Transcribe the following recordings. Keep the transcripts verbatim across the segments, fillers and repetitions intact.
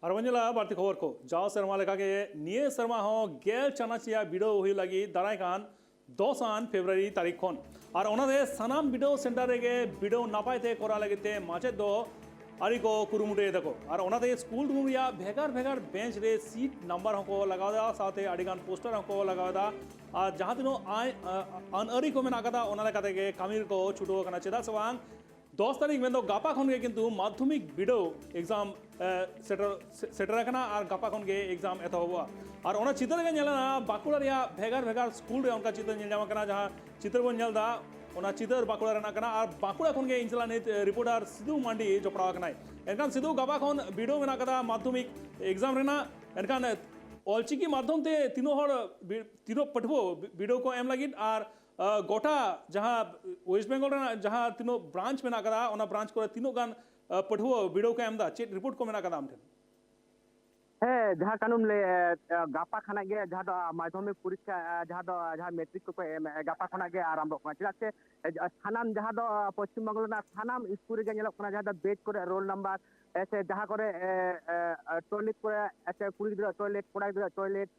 ᱟᱨ ᱵᱚᱱ ᱧᱮᱞᱟ ᱵᱟᱹᱲᱛᱤ ᱠᱷᱚᱵᱚᱨ ᱠᱚ᱾ ᱡᱟᱣ ᱥᱮᱨᱢᱟ ᱞᱮᱠᱟᱜᱮ ᱱᱤᱭᱟᱹ ᱥᱮᱨᱢᱟ ᱦᱚᱸ ᱜᱮᱞ ᱪᱟᱱᱟᱪ ᱨᱮᱭᱟᱜ ᱵᱤᱰᱟᱹᱣ ᱦᱩᱭᱩᱜ ᱞᱟᱹᱜᱤᱫ ᱫᱟᱨᱟᱭ ᱠᱟᱱ ᱫᱚᱥ ᱟᱱ ᱯᱷᱮᱵᱽᱨᱩᱣᱟᱨᱤ ᱛᱟᱹᱨᱤᱠᱷ ᱠᱷᱚᱱ᱾ ᱟᱨ ᱚᱱᱟᱛᱮ ᱥᱟᱱᱟᱢ ᱵᱤᱰᱟᱹᱣ ᱥᱮᱱᱴᱟᱨ ᱨᱮᱜᱮ ᱵᱤᱰᱟᱹᱣ ᱱᱟᱯᱟᱭ ᱛᱮ ᱠᱚᱨᱟᱣ ᱞᱟᱹᱜᱤᱫ ᱛᱮ ᱢᱟᱪᱮᱫ ᱫᱚ ᱟᱹᱰᱤ ᱠᱚ ᱠᱩᱨᱩᱢᱩᱴᱩᱭᱮᱫᱟ ᱠᱚ᱾ ᱟᱨ ᱚᱱᱟᱛᱮ ᱥᱠᱩᱞ ᱨᱩᱢ ᱨᱮᱭᱟᱜ ᱵᱷᱮᱜᱟᱨ ᱵᱷᱮᱜᱟᱨ ᱵᱮᱧᱪ ᱨᱮ ᱥᱤᱴ ᱱᱟᱢᱵᱟᱨ ᱦᱚᱸᱠᱚ ᱞᱟᱜᱟᱣ ᱮᱫᱟ, ᱥᱟᱶᱛᱮ ᱟᱹᱰᱤ ᱜᱟᱱ ᱯᱳᱥᱴᱟᱨ ᱦᱚᱸᱠᱚ ᱞᱟᱜᱟᱣ ᱮᱫᱟ᱾ ᱟᱨ ᱡᱟᱦᱟᱸ ᱛᱤᱱᱟᱹᱜ ᱟᱹᱱ ᱟᱹᱨᱤ ᱠᱚ ᱢᱮᱱᱟᱜ ᱟᱠᱟᱫᱟ, ᱚᱱᱟ ᱞᱮᱠᱟ ᱛᱮᱜᱮ ᱠᱟᱹᱢᱤ ᱨᱮᱠᱚ ᱪᱷᱩᱴᱟᱹᱣ ᱟᱠᱟᱱᱟ᱾ ᱪᱮᱫᱟᱜ ᱥᱮ ᱵᱟᱝ, ᱫᱚᱥ ᱛᱟᱹᱨᱤᱠᱷ ᱢᱮᱱᱫᱚ ᱜᱟᱯᱟ ᱠᱷᱚᱱ ᱜᱮ ᱠᱤᱱᱛᱩ ᱢᱟᱫᱽᱫᱷᱚᱢᱤᱠ ᱵᱤᱰᱟᱹᱣ ᱮᱠᱡᱟᱢ ᱥᱮᱴᱮᱨ ᱥᱮᱴᱮᱨ ᱟᱠᱟᱱᱟ ᱟᱨ ᱜᱟᱯᱟ ᱠᱷᱚᱱ ᱜᱮ ᱮᱠᱡᱟᱢ ᱮᱛᱚᱦᱚᱵᱚᱜᱼᱟ᱾ ᱟᱨ ᱚᱱᱟ ᱪᱤᱛᱟᱹᱨ ᱜᱮ ᱧᱮᱞ ᱮᱱᱟ, ᱵᱟᱸᱠᱩᱲᱟ ᱨᱮᱭᱟᱜ ᱵᱷᱮᱜᱟᱨ ᱵᱷᱮᱜᱟᱨ ᱥᱠᱩᱞ ᱨᱮ ᱚᱱᱠᱟ ᱪᱤᱛᱟᱹᱨ ᱧᱮᱞ ᱧᱟᱢ ᱟᱠᱟᱱᱟ᱾ ᱡᱟᱦᱟᱸ ᱪᱤᱛᱟᱹᱨ ᱵᱚᱱ ᱧᱮᱞ ᱮᱫᱟ, ᱚᱱᱟ ᱪᱤᱛᱟᱹᱨ ᱵᱟᱸᱠᱩᱲᱟ ᱨᱮᱱᱟᱜ ᱠᱟᱱᱟ᱾ ᱟᱨ ᱵᱟᱸᱠᱩᱲᱟ ᱠᱷᱚᱱ ᱜᱮ ᱤᱧ ᱥᱟᱞᱟᱜ ᱱᱤᱛ ᱨᱤᱯᱳᱨᱴᱟᱨ ᱥᱤᱫᱩ ᱢᱟᱱᱰᱤ ᱡᱚᱯᱲᱟᱣ ᱟᱠᱟᱱᱟᱭ᱾ ᱮᱱᱠᱷᱟᱱ ᱥᱤᱫᱩ, ᱜᱟᱯᱟ ᱠᱷᱚᱱ ᱵᱤᱰᱟᱹᱣ ᱢᱮᱱᱟᱜ ᱟᱠᱟᱫᱟ ᱢᱟᱫᱽᱫᱷᱚᱢᱤᱠ ᱮᱠᱡᱟᱢ ᱨᱮᱱᱟᱜ᱾ ᱮᱱᱠᱷᱟᱱ ᱚᱞᱪᱤᱠᱤ ᱢᱟᱫᱽᱫᱷᱚᱢ ᱛᱮ ᱛᱤᱱᱟᱹᱜ ᱦᱚᱲ ᱵᱤ- ᱛᱤᱱᱟᱹᱜ ᱯᱟᱹᱴᱷᱩᱣᱟᱹ ᱵᱤᱰᱟᱹᱣ ᱠᱚ ᱮᱢ ᱞᱟᱹᱜᱤᱫ, ᱟᱨ ᱜᱚᱴᱟ ᱡᱟᱦᱟᱸ ᱳᱭᱮᱥᱴ ᱵᱮᱝᱜᱚᱞ ᱨᱮᱱᱟᱜ ᱡᱟᱦᱟᱸ ᱛᱤᱱᱟᱹᱜ ᱵᱨᱟᱧᱪ ᱢᱮᱱᱟᱜ ᱟᱠᱟᱫᱟ, ᱚᱱᱟ ᱵᱨᱟᱧᱪ ᱠᱚᱨᱮ ᱛᱤᱱᱟᱹᱜ ᱜᱟᱱ ᱯᱟᱹᱴᱷᱩᱣᱟᱹ ᱵᱤᱰᱟᱹᱣ ᱠᱚ ᱮᱢ ᱮᱫᱟ? ᱪᱮᱫ ᱨᱤᱯᱳᱨᱴ ᱠᱚ ᱢᱮᱱᱟᱜ ᱟᱠᱟᱫᱟ ᱟᱢ ᱴᱷᱮᱱ? ᱦᱮᱸ, ᱡᱟᱦᱟᱸ ᱠᱟᱱᱩᱢ ᱞᱟᱹᱭ, ᱜᱟᱯᱟ ᱠᱷᱚᱱᱟᱜ ᱜᱮ ᱡᱟᱦᱟᱸ ᱫᱚ ᱢᱟᱫᱽᱫᱷᱚᱢᱤᱠ ᱯᱚᱨᱤᱠᱠᱷᱟ, ᱡᱟᱦᱟᱸ ᱫᱚ ᱡᱟᱦᱟᱸ ᱢᱮᱴᱨᱤᱠ ᱠᱚᱠᱚ ᱮᱢ, ᱜᱟᱯᱟ ᱠᱷᱚᱱᱟᱜ ᱜᱮ ᱟᱨᱟᱢᱵᱷᱚᱜ ᱠᱟᱱᱟ᱾ ᱪᱮᱫᱟᱜ ᱥᱮ ᱥᱟᱱᱟᱢ ᱡᱟᱦᱟᱸ ᱫᱚ ᱯᱚᱥᱪᱤᱢ ᱵᱚᱝᱜᱚ ᱨᱮᱱᱟᱜ ᱥᱟᱱᱟᱢ ᱥᱠᱩᱞ ᱨᱮᱜᱮ ᱧᱮᱞᱚᱜ ᱠᱟᱱᱟ, ᱡᱟᱦᱟᱸ ᱫᱚ ᱵᱮᱧᱪ ᱠᱚᱨᱮ ᱨᱳᱞ ᱱᱟᱢᱵᱟᱨ ᱥᱮ ᱡᱟᱦᱟᱸ ᱠᱚᱨᱮ ᱴᱚᱭᱞᱮᱴ ᱠᱚᱨᱮ ᱥᱮ ᱠᱩᱲᱤ ᱜᱤᱫᱽᱨᱟᱹ ᱴᱚᱭᱞᱮᱴ, ᱠᱚᱲᱟ ᱜᱤᱫᱽᱨᱟᱹ ᱴᱚᱭᱞᱮᱴ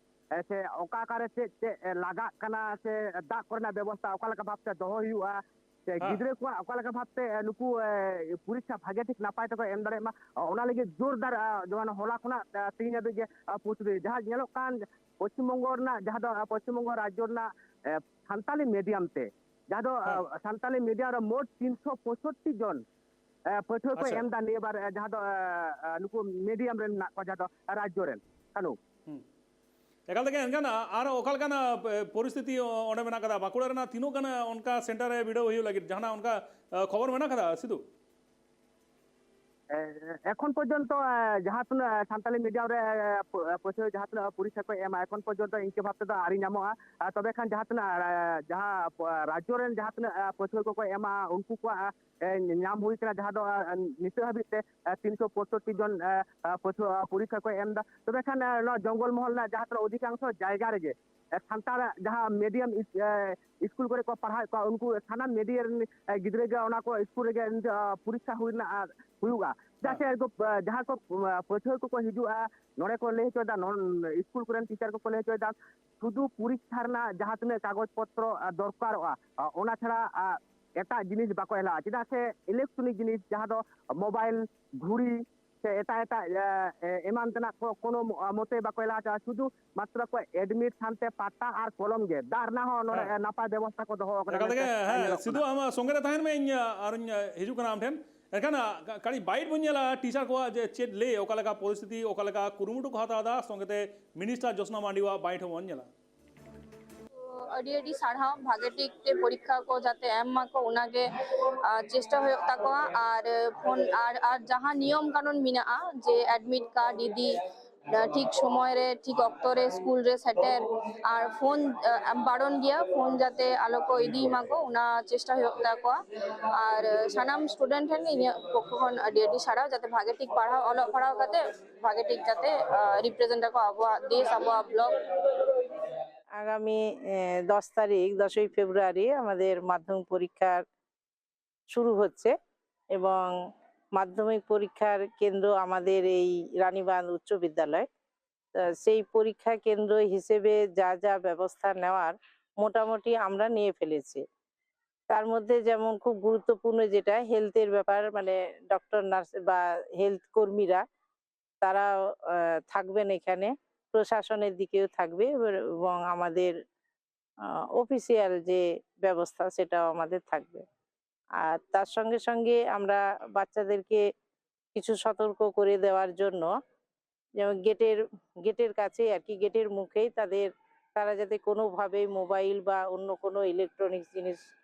ᱥᱮ ᱚᱠᱟ ᱚᱠᱟᱨᱮ ᱪᱮᱫ ᱪᱮᱫ ᱞᱟᱜᱟᱜ ᱠᱟᱱᱟ ᱥᱮ ᱫᱟᱜ ᱠᱚᱨᱮᱱᱟᱜ ᱵᱮᱵᱚᱥᱛᱷᱟ ᱚᱠᱟ ᱞᱮᱠᱟ ᱵᱷᱟᱵᱛᱮ ᱫᱚᱦᱚ ᱦᱩᱭᱩᱜᱼᱟ, ᱥᱮ ᱦᱮᱸ᱾ ᱜᱤᱫᱽᱨᱟᱹ ᱠᱚᱣᱟᱜ ᱚᱠᱟ ᱞᱮᱠᱟ ᱵᱷᱟᱵᱛᱮ ᱱᱩᱠᱩ ᱯᱚᱨᱤᱠᱠᱷᱟ ᱵᱷᱟᱜᱮ ᱴᱷᱤᱠ ᱱᱟᱯᱟᱭ ᱛᱮᱠᱚ ᱮᱢ ᱫᱟᱲᱮᱭᱟᱜ ᱢᱟ, ᱚᱱᱟ ᱞᱟᱹᱜᱤᱫ ᱡᱳᱨᱫᱟᱨ ᱡᱮᱢᱚᱱ ᱦᱚᱞᱟ ᱠᱷᱚᱱᱟᱜ ᱛᱮᱦᱮᱧ ᱦᱟᱹᱵᱤᱡ ᱜᱮ ᱯᱨᱚᱥᱛᱩᱛᱤ᱾ ᱡᱟᱦᱟᱸ ᱧᱮᱞᱚᱜ ᱠᱟᱱ ᱯᱚᱥᱪᱤᱢ ᱵᱚᱝᱜᱚ ᱨᱮᱱᱟᱜ, ᱡᱟᱦᱟᱸ ᱫᱚ ᱯᱚᱥᱪᱤᱢ ᱵᱚᱝᱜᱚ ᱨᱟᱡᱽᱡᱚ ᱨᱮᱱᱟᱜ ᱥᱟᱱᱛᱟᱞᱤ ᱢᱤᱰᱤᱭᱟᱢ ᱛᱮ, ᱡᱟᱦᱟᱸ ᱫᱚ ᱦᱮᱸ᱾ ᱥᱟᱱᱛᱟᱞᱤ ᱢᱤᱰᱤᱭᱟᱢ ᱨᱮ ᱢᱳᱴ ᱛᱤᱱᱥᱚ ᱯᱚᱸᱭᱥᱚᱴᱴᱤ ᱡᱚᱱ ᱯᱟᱹᱴᱷᱩᱣᱟᱹ ᱠᱚ ᱟᱪᱪᱷᱟ᱾ ᱮᱢ ᱮᱫᱟ ᱱᱤᱭᱟᱹ ᱵᱟᱨ, ᱡᱟᱦᱟᱸ ᱫᱚ ᱱᱩᱠᱩ ᱢᱤᱰᱤᱭᱟᱢ ᱨᱮᱱ ᱢᱮᱱᱟᱜ ᱠᱚᱣᱟ, ᱡᱟᱦᱟᱸ ᱫᱚ ᱨᱟᱡᱽᱡᱚ ᱨᱮᱱ ᱠᱟᱱᱩ᱾ ᱦᱩᱸ᱾ ᱮᱠᱟᱞ ᱛᱮᱜᱮ᱾ ᱮᱱᱠᱷᱟᱱ ᱟᱨ ᱚᱠᱟ ᱞᱮᱠᱟᱱ ᱯᱚᱨᱤᱥᱛᱷᱤᱛᱤ ᱚᱸᱰᱮ ᱢᱮᱱᱟᱜ ᱟᱠᱟᱫᱟ? ᱵᱟᱸᱠᱩᱲᱟ ᱨᱮᱱᱟᱜ ᱛᱤᱱᱟᱹᱜ ᱜᱟᱱ ᱚᱱᱠᱟ ᱥᱮᱱᱴᱟᱨ ᱨᱮ ᱵᱤᱰᱟᱹᱣ ᱦᱩᱭᱩᱜ ᱞᱟᱹᱜᱤᱫ ᱡᱟᱦᱟᱱᱟᱜ ᱚᱱᱠᱟ ᱠᱷᱚᱵᱚᱨ ᱢᱮᱱᱟᱜ ᱟᱠᱟᱫᱟ ᱥᱤᱫᱩ? ᱮᱠᱷᱚᱱ ᱯᱚᱨᱡᱚᱱᱛᱚ ᱡᱟᱦᱟᱸ ᱛᱤᱱᱟᱹᱜ ᱥᱟᱱᱛᱟᱞᱤ ᱢᱤᱰᱤᱭᱟᱢ ᱨᱮ ᱯᱟᱹᱴᱷᱩᱣᱟᱹ ᱡᱟᱦᱟᱸ ᱛᱤᱱᱟᱹᱜ ᱯᱚᱨᱤᱠᱠᱷᱟ ᱠᱚ ᱮᱢᱟ, ᱮᱠᱷᱚᱱ ᱯᱚᱨᱡᱚᱱᱛᱚ ᱤᱱᱠᱟᱹ ᱵᱷᱟᱵ ᱛᱮᱫᱚ ᱟᱹᱣᱨᱤ ᱧᱟᱢᱚᱜᱼᱟ᱾ ᱛᱚᱵᱮ ᱠᱷᱟᱱ ᱡᱟᱦᱟᱸ ᱛᱤᱱᱟᱹᱜ ᱡᱟᱦᱟᱸ ᱨᱟᱡᱽᱡᱚ ᱨᱮᱱ ᱡᱟᱦᱟᱸ ᱛᱤᱱᱟᱹᱜ ᱯᱟᱹᱴᱷᱩᱣᱟᱹ ᱠᱚᱠᱚ ᱮᱢᱟ, ᱩᱱᱠᱩ ᱠᱚᱣᱟᱜ ᱧᱟᱢ ᱦᱩᱭ ᱠᱟᱱᱟ, ᱡᱟᱦᱟᱸ ᱫᱚ ᱱᱤᱛᱚᱜ ᱦᱟᱹᱵᱤᱡ ᱛᱮ ᱛᱤᱱᱥᱚ ᱯᱚᱸᱭᱥᱚᱴᱴᱤ ᱡᱚᱱ ᱯᱟᱹᱴᱷᱩᱣᱟᱹ ᱯᱚᱨᱤᱠᱠᱷᱟ ᱠᱚ ᱮᱢ ᱮᱫᱟ᱾ ᱛᱚᱵᱮ ᱠᱷᱟᱱ ᱱᱚᱣᱟ ᱡᱚᱝᱜᱚᱞ ᱢᱚᱦᱚᱞ ᱨᱮᱱᱟᱜ ᱡᱟᱦᱟᱸ ᱛᱤᱱᱟᱹᱜ ᱚᱫᱷᱤᱠᱟᱝᱥᱚ ᱡᱟᱭᱜᱟ ᱨᱮᱜᱮ ᱥᱟᱱᱛᱟᱲᱟᱜ ᱡᱟᱦᱟᱸ ᱢᱤᱰᱤᱭᱟᱢ ᱤᱥᱠᱩᱞ ᱠᱚᱨᱮ ᱠᱚ ᱯᱟᱲᱦᱟᱣᱮᱫ ᱠᱚᱣᱟ, ᱩᱱᱠᱩ ᱥᱟᱱᱟᱢ ᱢᱤᱰᱤᱭᱟ ᱨᱮᱱ ᱜᱤᱫᱽᱨᱟᱹ ᱜᱮ ᱚᱱᱟ ᱠᱚ ᱤᱥᱠᱩᱞ ᱨᱮᱜᱮ ᱯᱚᱨᱤᱠᱠᱷᱟ ᱦᱩᱭ ᱨᱮᱱᱟᱜ ᱦᱩᱭᱩᱜᱼᱟ᱾ ᱪᱮᱫᱟᱜ ᱥᱮ ᱩᱱᱠᱩ, ᱟ, ᱡᱟᱦᱟᱸ ᱠᱚ, ᱟ, ᱯᱟᱹᱴᱷᱩᱣᱟᱹ ᱠᱚᱠᱚ ᱦᱤᱡᱩᱜᱼᱟ, ᱱᱚᱰᱮ ᱠᱚ ᱞᱟᱹᱭ ᱦᱚᱪᱚᱭᱮᱫᱟ, ᱱᱚᱱ-, ᱤᱥᱠᱩᱞ ᱠᱚᱨᱮᱱ ᱴᱤᱪᱟᱨ ᱠᱚᱠᱚ ᱞᱟᱹᱭ ᱦᱚᱪᱚᱭᱮᱫᱟ, ᱥᱩᱫᱷᱩ ᱯᱚᱨᱤᱠᱠᱷᱟ ᱨᱮᱱᱟᱜ ᱡᱟᱦᱟᱸ ᱛᱤᱱᱟᱹᱜ ᱠᱟᱜᱚᱡᱽ ᱯᱚᱛᱨᱚ, ᱟ, ᱫᱚᱨᱠᱟᱨᱚᱜᱼᱟ, ᱟ, ᱚᱱᱟ ᱪᱷᱟᱲᱟ, ᱟ, ᱮᱴᱟᱜ ᱡᱤᱱᱤᱥ ᱵᱟᱠᱚ ᱮᱞᱟᱜᱼᱟ᱾ ᱪᱮᱫᱟᱜ ᱥᱮ ᱤᱞᱮᱠᱴᱨᱚᱱᱤᱠ ᱡᱤᱱᱤᱥ, ᱡᱟᱦᱟᱸ ᱫᱚ ᱢᱳᱵᱟᱭᱤᱞ, ᱜᱷᱩᱲᱤ ᱥᱮ ᱮᱴᱟᱜ ᱮᱴᱟᱜ, ᱟ, ᱮ, ᱮᱢᱟᱱ ᱛᱮᱱᱟᱜ ᱠᱚ ᱠᱳᱱᱳ ᱢᱚ-, ᱟ, ᱢᱚᱛᱮ ᱵᱟᱠᱚ ᱮᱞᱟ ᱦᱚᱪᱚᱜᱼᱟ᱾ ᱥᱩᱫᱷᱩ ᱢᱟᱛᱨᱚ ᱠᱚ ᱮᱰᱢᱤᱴ ᱥᱟᱶᱛᱮ ᱯᱟᱴᱟ ᱟᱨ ᱠᱚᱞᱚᱢ ᱜᱮ, ᱫᱟᱜ ᱨᱮᱱᱟᱜ ᱦᱚᱸ ᱱᱚᱰᱮ, ᱦᱮᱸ᱾ ᱟ, ᱱᱟᱯᱟᱭ ᱵᱮᱵᱚᱥᱛᱷᱟ ᱠᱚ ᱫᱚᱦᱚ ᱟᱠᱟᱫᱟ ᱮᱠᱟᱞ ᱛᱮᱜᱮ, ᱢᱮᱱᱛᱮ, ᱟ, ᱦᱮᱸ, ᱧᱮᱞᱚᱜ ᱥᱤᱫᱷᱩ, ᱠᱟᱱᱟ᱾ ᱟᱢ ᱥᱚᱸᱜᱮ ᱨᱮ ᱛᱟᱦᱮᱱ ᱢᱮ, ᱤᱧ, ᱟ, ᱟᱨᱤᱧ, ᱟ, ᱦᱤᱡᱩᱜ ᱠᱟᱱᱟ ᱟᱢ ᱴᱷᱮᱱ᱾ ᱮᱱᱠᱷᱟᱱ, ᱟ, ᱠᱟ-, ᱠᱟᱹᱴᱤᱡ ᱵᱟᱭᱤᱴ ᱵᱚᱱ ᱧᱮᱞᱟ ᱴᱤᱪᱟᱨ ᱠᱚᱣᱟᱜ ᱡᱮ ᱪᱮᱫ ᱞᱟᱹᱭ, ᱚᱠᱟ ᱞᱮᱠᱟ ᱯᱚᱨᱤᱥᱛᱷᱤᱛᱤ, ᱚᱠᱟ ᱞᱮᱠᱟ ᱠᱩᱨᱩᱢᱩᱴᱩ ᱠᱚ ᱦᱟᱛᱟᱣ ᱮᱫᱟ, ᱥᱚᱸᱜᱮ ᱛᱮ ᱢᱤᱱᱤᱥᱴᱟᱨ ᱡᱳᱥᱱᱟ ᱢᱟᱨᱰᱤᱣᱟᱜ ᱵᱟᱭᱤᱴ ᱦᱚᱸᱵᱚᱱ ᱧᱮᱞᱟ᱾ ᱟᱹᱰᱤ ᱟᱹᱰᱤ ᱥᱟᱨᱦᱟᱣ, ᱵᱷᱟᱜᱮ ᱴᱷᱤᱠ ᱛᱮ ᱯᱚᱨᱤᱠᱠᱷᱟ ᱠᱚ ᱡᱟᱛᱮ ᱮᱢ ᱢᱟᱠᱚ, ᱚᱱᱟᱜᱮ, ᱟ, ᱪᱮᱥᱴᱟ ᱦᱩᱭᱩᱜ ᱛᱟᱠᱚᱣᱟ᱾ ᱟᱨ ᱯᱷᱳᱱ ᱟᱨ, ᱟᱨ ᱡᱟᱦᱟᱸ ᱱᱤᱭᱚᱢ ᱠᱟᱱᱩᱱ ᱢᱮᱱᱟᱜᱼᱟ, ᱡᱮ ᱮᱰᱢᱤᱴ ᱠᱟᱨᱰ ᱤᱫᱤ, ᱟ, ᱴᱷᱤᱠ ᱥᱚᱢᱚᱭ ᱨᱮ ᱴᱷᱤᱠ ᱚᱠᱛᱚ ᱨᱮ ᱥᱠᱩᱞ ᱨᱮ ᱥᱮᱴᱮᱨ, ᱟᱨ ᱯᱷᱳᱱ, ᱟ, ᱵᱟᱨᱚᱱ ᱜᱮᱭᱟ, ᱯᱷᱳᱱ ᱡᱟᱛᱮ ᱟᱞᱚ ᱠᱚ ᱤᱫᱤ ᱢᱟᱠᱚ, ᱚᱱᱟ ᱪᱮᱥᱴᱟ ᱦᱩᱭᱩᱜ ᱛᱟᱠᱚᱣᱟ᱾ ᱟᱨ ᱥᱟᱱᱟᱢ ᱥᱴᱩᱰᱮᱱᱴ ᱴᱷᱮᱱ ᱤᱧᱟᱹᱜ ᱯᱚᱠᱠᱷᱚ ᱠᱷᱚᱱ ᱟᱹᱰᱤ ᱟᱹᱰᱤ ᱥᱟᱨᱦᱟᱣ, ᱡᱟᱛᱮ ᱵᱷᱟᱜᱮ ᱴᱷᱤᱠ ᱯᱟᱲᱦᱟᱣ, ᱚᱞᱚᱜ ᱯᱟᱲᱦᱟᱣ ᱠᱟᱛᱮ ᱵᱷᱟᱜᱮ ᱴᱷᱤᱠ ᱡᱟᱛᱮ, ᱟ, ᱨᱤᱯᱨᱮᱡᱮᱱᱴ ᱟᱠᱚ ᱟᱵᱚᱣᱟᱜ ᱫᱮᱥ, ᱟᱵᱚᱣᱟᱜ ᱵᱞᱚᱠ᱾ আগামী এ, দশ তারিখ, দশই ফেব্রুয়ারি আমাদের মাধ্যমিক পরীক্ষার শুরু হচ্ছে এবং মাধ্যমিক পরীক্ষার কেন্দ্র আমাদের এই রানীবাঁধ উচ্চ বিদ্যালয়। তো সেই পরীক্ষা কেন্দ্র হিসেবে যা যা ব্যবস্থা নেওয়ার মোটামুটি আমরা নিয়ে ফেলেছি। তার মধ্যে যেমন খুব গুরুত্বপূর্ণ যেটা হেলথের ব্যাপার, মানে ডক্টর, নার্স বা হেলথ কর্মীরা, তারা আহ, থাকবেন এখানে, প্রশাসনের দিকেও থাকবে এবার, এবং আমাদের অফিসিয়াল যে ব্যবস্থা সেটাও আমাদের থাকবে। আর তার সঙ্গে সঙ্গে আমরা বাচ্চাদেরকে কিছু সতর্ক করে দেওয়ার জন্য, যেমন গেটের গেটের কাছেই আর কি, গেটের মুখেই তাদের, তারা যাতে কোনোভাবেই মোবাইল বা অন্য কোনো ইলেকট্রনিক্স জিনিস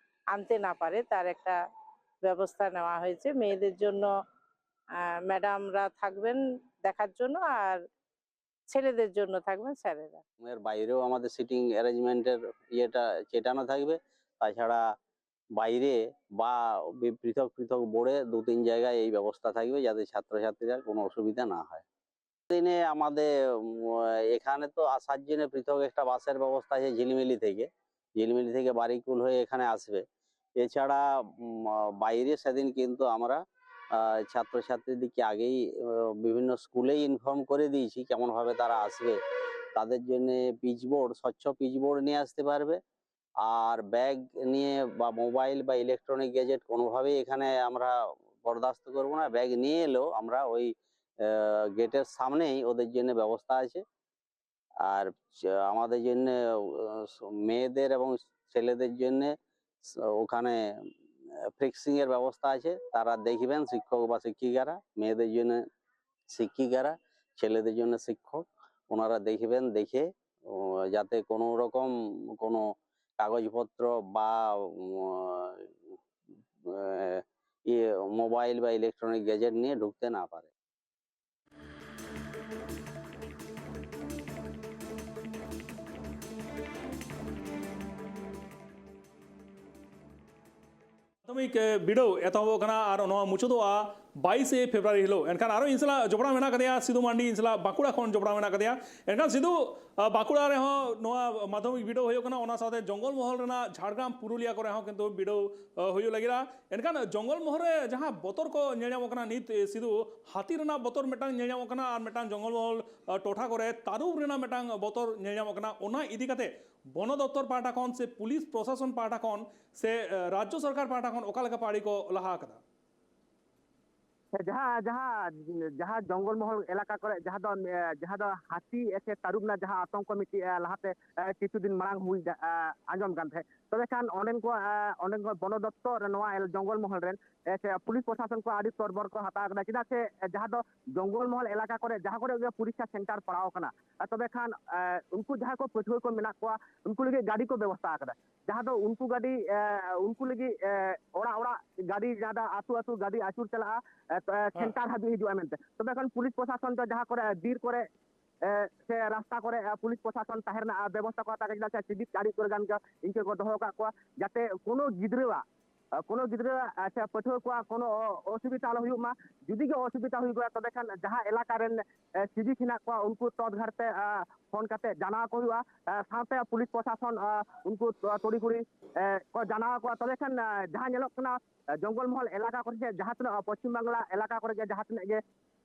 আনতে না পারে, তার একটা ব্যবস্থা নেওয়া হয়েছে। মেয়েদের জন্য আহ, ম্যাডামরা থাকবেন দেখার জন্য, আর ছেলেদের জন্য থাকবেন স্যারেরা। রুমের বাইরেও আমাদের সিটিং অ্যারেঞ্জমেন্টের ইয়েটা চেটানো থাকবে। তাছাড়া বাইরে বা বি- পৃথক পৃথক বোর্ডে দু তিন জায়গায় এই ব্যবস্থা থাকবে, যাতে ছাত্রছাত্রীরা কোনো অসুবিধা না হয়। দিনে আমাদের উম, এখানে তো আসার জন্য পৃথক একটা বাসের ব্যবস্থা আছে ঝিলিমিলি থেকে, ঝিলিমিলি থেকে বারিকুল হয়ে এখানে আসবে। এছাড়া উম, বাইরে সেদিন কিন্তু আমরা ছাত্রছাত্রীদেরকে আগেই বিভিন্ন স্কুলেই ইনফর্ম করে দিয়েছি কেমনভাবে তারা আসবে। তাদের জন্য পিচবোর্ড, স্বচ্ছ পিচবোর্ড নিয়ে আসতে পারবে। আর ব্যাগ নিয়ে বা মোবাইল বা ইলেকট্রনিক গ্যাজেট কোনোভাবেই এখানে আমরা বরদাস্ত করব না। ব্যাগ নিয়ে এলেও আমরা ওই গেটের সামনেই ওদের জন্য ব্যবস্থা আছে। আর আমাদের জন্য, মেয়েদের এবং ছেলেদের জন্য ওখানে ফিক্সিং এর ব্যবস্থা আছে। তারা দেখবেন, শিক্ষক বা শিক্ষিকারা, মেয়েদের জন্য শিক্ষিকারা, ছেলেদের জন্য শিক্ষক, ওনারা দেখবেন, দেখে যাতে কোনো রকম কোনো কাগজপত্র বা ইয়ে, মোবাইল বা ইলেকট্রনিক গ্যাজেট নিয়ে ঢুকতে না পারে। ᱢᱟᱫᱽᱫᱷᱚᱢᱤᱠ ᱵᱤᱰᱟᱹᱣ ᱮᱛᱚᱦᱚᱵᱚᱜ ᱠᱟᱱᱟ ᱟᱨ ᱱᱚᱣᱟ ᱢᱩᱪᱟᱹᱫᱚᱜᱼᱟ ᱵᱟᱭᱤᱥᱮ ᱯᱷᱮᱵᱽᱨᱩᱣᱟᱨᱤ ᱦᱤᱞᱳᱜ᱾ ᱮᱱᱠᱷᱟᱱ ᱟᱨᱚ ᱤᱧ ᱥᱟᱞᱟᱜ ᱡᱚᱯᱲᱟᱣ ᱢᱮᱱᱟᱜ ᱟᱠᱟᱫᱮᱭᱟ ᱥᱤᱫᱩ ᱢᱟᱱᱰᱤ, ᱤᱧ ᱥᱟᱞᱟᱜ ᱵᱟᱸᱠᱩᱲᱟ ᱠᱷᱚᱱ ᱡᱚᱯᱲᱟᱣ ᱢᱮᱱᱟᱜ ᱟᱠᱟᱫᱮᱭᱟ᱾ ᱮᱱᱠᱷᱟᱱ ᱥᱤᱫᱩ, ᱵᱟᱸᱠᱩᱲᱟ ᱨᱮᱦᱚᱸ ᱱᱚᱣᱟ ᱢᱟᱫᱽᱫᱷᱚᱢᱤᱠ ᱵᱤᱰᱟᱹᱣ ᱦᱩᱭᱩᱜ ᱠᱟᱱᱟ, ᱚᱱᱟ ᱥᱟᱶᱛᱮ ᱡᱚᱝᱜᱚᱞ ᱢᱚᱦᱚᱞ ᱨᱮᱱᱟᱜ ᱡᱷᱟᱲᱜᱨᱟᱢ ᱯᱩᱨᱩᱞᱤᱭᱟ ᱠᱚᱨᱮ ᱦᱚᱸ ᱠᱤᱱᱛᱩ ᱵᱤᱰᱟᱹᱣ ᱦᱩᱭᱩᱜ ᱞᱟᱹᱜᱤᱫᱼᱟ᱾ ᱮᱱᱠᱷᱟᱱ ᱡᱚᱝᱜᱚᱞ ᱢᱚᱦᱚᱞ ᱨᱮ ᱡᱟᱦᱟᱸ ᱵᱚᱛᱚᱨ ᱠᱚ ᱧᱮᱞ ᱧᱟᱢᱚᱜ ᱠᱟᱱᱟ ᱱᱤᱛ, ᱥᱤᱫᱩ, ᱦᱟᱹᱛᱤ ᱨᱮᱱᱟᱜ ᱵᱚᱛᱚᱨ ᱢᱤᱫᱴᱟᱝ ᱧᱮᱞ ᱧᱟᱢᱚᱜ ᱠᱟᱱᱟ ᱟᱨ ᱢᱤᱫᱴᱟᱝ ᱡᱚᱝᱜᱚᱞ ᱢᱚᱦᱚᱞ ᱴᱚᱴᱷᱟ ᱠᱚᱨᱮ ᱛᱟᱹᱨᱩᱵ ᱨᱮᱱᱟᱜ ᱢᱤᱫᱴᱟᱝ ᱵᱚᱛᱚᱨ ᱧᱮᱞ ᱧᱟᱢᱚᱜ ᱠᱟᱱᱟ᱾ ᱚᱱᱟ ᱤᱫᱤ ᱠᱟᱛᱮ ᱵᱚᱱᱚ ᱫᱚᱯᱛᱚᱨ ᱯᱟᱦᱴᱟ ᱠᱷᱚᱱ ᱥᱮ ᱯᱩᱞᱤᱥ ᱯᱨᱚᱥᱟᱥᱚᱱ ᱯᱟᱦᱴᱟ ᱠᱷᱚᱱ ᱥᱮ ᱨᱟᱡᱽᱡᱚ ᱥᱚᱨᱠᱟᱨ ᱯᱟᱦᱴᱟ ᱠᱷᱚᱱ ᱚᱠᱟ ᱞᱮᱠᱟ ᱯᱟᱹᱲᱤ ᱠᱚ ᱞᱟᱦᱟ ᱟᱠᱟᱫᱟ? ᱡᱟᱦᱟᱸ ᱡᱟᱦᱟᱸ ᱡᱟᱦᱟᱸ ᱡᱚᱝᱜᱚᱞ ᱢᱚᱦᱚᱞ ᱮᱞᱟᱠᱟ ᱠᱚᱨᱮ ᱡᱟᱦᱟᱸ ᱫᱚ ᱡᱟᱦᱟᱸ ᱫᱚ ᱦᱟᱹᱛᱤ ᱥᱮ ᱛᱟᱹᱨᱩᱵ ᱨᱮᱱᱟᱜ ᱡᱟᱦᱟᱸ ᱟᱛᱚᱝᱠᱚ ᱢᱤᱫᱴᱤᱡ ᱞᱟᱦᱟᱛᱮ ᱠᱤᱪᱷᱩ ᱫᱤᱱ ᱢᱟᱲᱟᱝ ᱦᱩᱭ ᱟᱸᱡᱚᱢ ᱠᱟᱱ ᱛᱟᱦᱮᱸᱫ᱾ ᱛᱚᱵᱮ ᱠᱷᱟᱱ ᱚᱸᱰᱮᱱ ᱠᱚ ᱚᱸᱰᱮᱱ ᱠᱚ ᱵᱚᱱᱚ ᱫᱚᱯᱛᱚᱨ ᱱᱚᱣᱟ ᱡᱚᱝᱜᱚᱞ ᱢᱚᱦᱚᱞ ᱨᱮᱱ ᱥᱮ ᱯᱩᱞᱤᱥ ᱯᱨᱚᱥᱟᱥᱚᱱ ᱠᱚ ᱟᱹᱰᱤ ᱛᱚᱨᱵᱚᱨ ᱠᱚ ᱦᱟᱛᱟᱣ ᱠᱟᱫᱟ᱾ ᱪᱮᱫᱟᱜ ᱥᱮ ᱡᱟᱦᱟᱸ ᱫᱚ ᱡᱚᱝᱜᱚᱞ ᱢᱚᱦᱚᱞ ᱮᱞᱟᱠᱟ ᱠᱚᱨᱮ ᱡᱟᱦᱟᱸ ᱠᱚᱨᱮ ᱜᱮ ᱯᱚᱨᱤᱠᱠᱷᱟ ᱥᱮᱱᱴᱟᱨ ᱯᱟᱲᱟᱣ ᱠᱟᱱᱟ, ᱛᱚᱵᱮ ᱠᱷᱟᱱ ᱩᱱᱠᱩ ᱡᱟᱦᱟᱸᱭ ᱠᱚ ᱯᱟᱹᱴᱷᱩᱣᱟᱹ ᱠᱚ ᱢᱮᱱᱟᱜ ᱠᱚᱣᱟ ᱩᱱᱠᱩ ᱞᱟᱹᱜᱤᱫ ᱜᱟᱹᱰᱤ ᱠᱚ ᱵᱮᱵᱚᱥᱛᱷᱟ ᱟᱠᱟᱫᱟ᱾ ᱡᱟᱦᱟᱸ ᱫᱚ ᱩᱱᱠᱩ ᱜᱟᱹᱰᱤ ᱩᱱᱠᱩ ᱞᱟᱹᱜᱤᱫ ᱚᱲᱟᱜ ᱚᱲᱟᱜ ᱜᱟᱹᱰᱤ ᱡᱟᱦᱟᱸ ᱫᱚ ᱟᱹᱛᱩ ᱟᱹᱛᱩ ᱜᱟᱹᱰᱤ ᱟᱹᱪᱩᱨ ᱪᱟᱞᱟᱜᱼᱟ, ᱥᱮᱱᱴᱟᱨ ᱦᱟᱹᱵᱤᱡ ᱦᱤᱡᱩᱜᱼᱟ ᱢᱮᱱᱛᱮ᱾ ᱛᱚᱵᱮ ᱠᱷᱟᱱ ᱯᱩᱞᱤᱥ ᱯᱨᱚᱥᱟᱥᱚᱱ ᱫᱚ ᱡᱟᱦᱟᱸ ᱠᱚᱨᱮ ᱵᱤᱨ ᱠᱚᱨᱮ ᱥᱮ ᱨᱟᱥᱛᱟ ᱠᱚᱨᱮ ᱯᱩᱞᱤᱥ ᱯᱨᱚᱥᱟᱥᱚᱱ ᱛᱟᱦᱮᱸ ᱨᱮᱱᱟᱜ ᱵᱮᱵᱚᱥᱛᱷᱟ ᱠᱚ ᱦᱟᱛᱟᱣ ᱠᱟᱫᱟ, ᱪᱮᱫᱟᱜ ᱥᱮ ᱥᱤᱵᱤᱠ ᱜᱟᱹᱰᱤ ᱠᱚᱨᱮ ᱜᱟᱱ ᱜᱮ ᱤᱱᱠᱟᱹ ᱠᱚ ᱫᱚᱦᱚ ᱟᱠᱟᱫ ᱠᱚᱣᱟ, ᱡᱟᱛᱮ ᱠᱳᱱᱳ ᱜᱤᱫᱽᱨᱟᱹᱣᱟᱜ ᱟᱨ ᱠᱳᱱᱳ ᱜᱤᱫᱽᱨᱟᱹ, ᱟᱪᱪᱷᱟ, ᱯᱟᱹᱴᱷᱩᱣᱟᱹ ᱠᱚᱣᱟᱜ ᱠᱳᱱᱳ ᱚ-, ᱚᱥᱩᱵᱤᱫᱷᱟ ᱟᱞᱚ ᱦᱩᱭᱩᱜ ᱢᱟ᱾ ᱡᱩᱫᱤ ᱜᱮ ᱚᱥᱩᱵᱤᱫᱷᱟ ᱦᱩᱭᱩᱜᱼᱟ, ᱛᱚᱵᱮ ᱠᱷᱟᱱ ᱡᱟᱦᱟᱸ ᱮᱞᱟᱠᱟ ᱨᱮᱱ, ᱮ, ᱥᱤᱵᱤᱠ ᱦᱮᱱᱟᱜ ᱠᱚᱣᱟ, ᱩᱱᱠᱩ ᱛᱚᱛᱜᱷᱟᱴ ᱛᱮ, ᱟ, ᱯᱷᱳᱱ ᱠᱟᱛᱮ ᱡᱟᱱᱟᱣ ᱟᱠᱚ ᱦᱩᱭᱩᱜᱼᱟ᱾ ᱟ, ᱥᱟᱶᱛᱮ ᱯᱩᱞᱤᱥ ᱯᱨᱚᱥᱟᱥᱚᱱ, ᱟ, ᱩᱱᱠᱩ ᱛᱚ-, ᱛᱚᱲᱤ ᱠᱩᱲᱤ, ᱮ, ᱠᱚ ᱡᱟᱱᱟᱣ ᱟᱠᱚᱣᱟ᱾ ᱛᱚᱵᱮ ᱠᱷᱟᱱ, ᱟ, ᱡᱟᱦᱟᱸ ᱧᱮᱞᱚᱜ ᱠᱟᱱᱟ, ᱟ, ᱡᱚᱝᱜᱚᱞ ᱢᱚᱦᱚᱞ ᱮᱞᱟᱠᱟ ᱠᱚᱨᱮ ᱥᱮ ᱡᱟᱦᱟᱸ ᱛᱤᱱᱟᱹᱜ, ᱟ, ᱯᱚᱪᱷᱤᱢ ᱵᱟᱝᱞᱟ ᱮᱞᱟᱠᱟ ᱠᱚᱨᱮ ᱜᱮ ᱡᱟᱦᱟᱸ ᱛᱤᱱᱟᱹᱜ ᱜᱮ